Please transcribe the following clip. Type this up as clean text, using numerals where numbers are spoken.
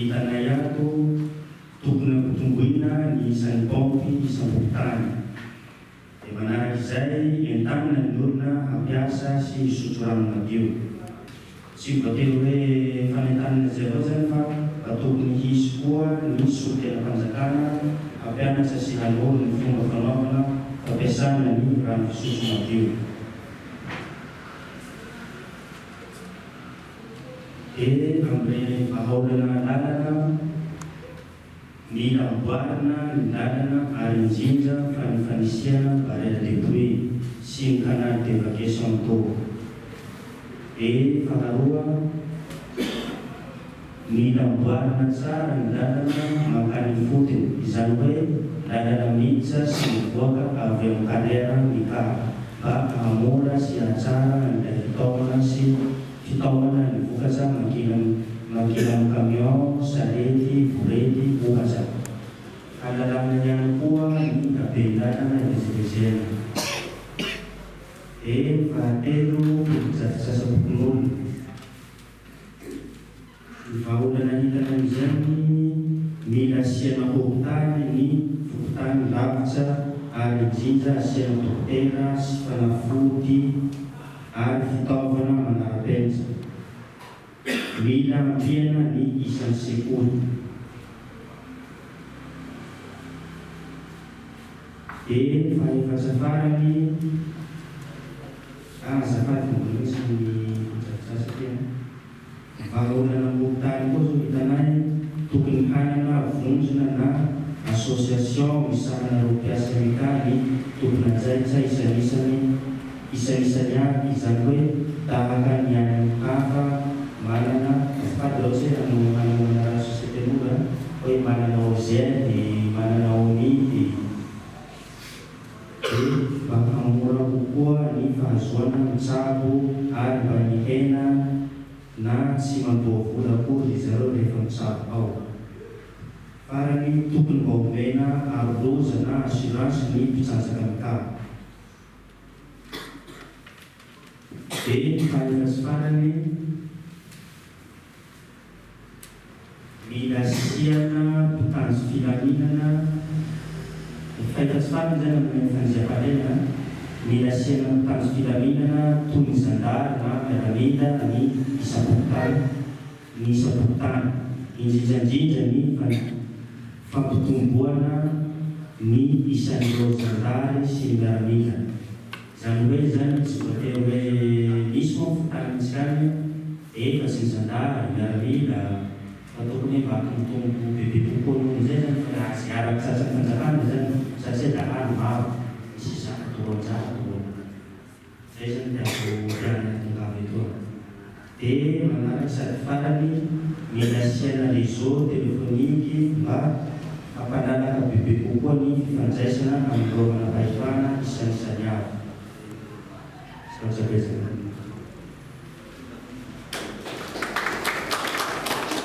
Hitanay ato, tokony ampitomboina ny isan'ny paompy isam-pokontany. Dia manaraka izay, entanina ny olona hampiasa sy hisotro rano madio. Tsy voatery hoe fanentanana izay avao izany fa mba tokony hisy koa ny solontenam-panjakana hampianatra sy hanoro ny fomba fanaovana fampiasana ny rano fisotro madio. Dia amin'ireny vahaolana lalana, mila amboarina ny lalana ary indrindra fa ny fanisiana barrière de pluie sy ny canal d'évacuation d'eau. Dia faharoa, mila amboarina tsara ny lalana mankany ifotony, izany hoe lalana miditra sy mivoaka avy amin'ny carrière Mikaha mba hahamora sy hahatsara an'ilay fitaomana sy Fitaomana ny vokatra mankeny mankeny amin'ny camion, sarety, borety, ohatra. Halalahana ihany koa ny haben-dalana ivezivezena. Dia fahatelo, fotodrafitrasam-pokonolona. Ny vahaolana hitana amin'izany, mila asiana hopitaly ny fokontany lavitra ary indrindra asiana dokotera sy fanafody ary fitaovana manara-penitra. Mila ampiana ny isan'ny sekoly. Dia ny fahefatsa farany, ah azafady fa mbola misy ny fotodrafitrasa aty an. Vahaolana amoron-tany koa zao hitanay, tokony hanana vondrona na association misahana ireo mpiasa MK ny tompon'andraikitra isanisany isanisany avy, izany hoe tahaka ny any hafa manana, azafady raha ohatra hoe hanao hanao anarana société an'olo an, hoe manana OGED, manana ONID, dia mba hahamora kokoa ny fahazoana mitsabo ary mba mihena na tsy mandoa vola akory ry zareo rehefa mitsabo ao. Farany, tokony mba omena aro loza na assurance ny mpitsantsaka mikalo. Dia ny fahefatsy farany. Mila asiana mpitandro filaminana, ny fahita tsy farany izany amin'ny fandriampahalemana, mila asiana mpitandro filaminana toy ny zandary na miaramila ny isam-pokontany, ny isam-pokontany, indrindra indrindra ny fampitomboana ny isan'ireo zandary sy ny miaramila. Izany hoe izany tsy voatery hoe misy moa fokontany mihitsy any efa tsy ny zandary, miaramila, fa tokony hoe mba hampitombo bebe kokoa noho izay izany fa raha izay araka tratran'ny fanjakana izany satria dahalo maro, misy 100 200. Izay izany tiako tianay hatongava etoana. Dia manaraka sady farany, mila asiana réseau téléphonique mba hampalalaka bebe kokoa ny fifandraisana amin'ireo manam-pahefana isanisany avy. Misaotra betsaka.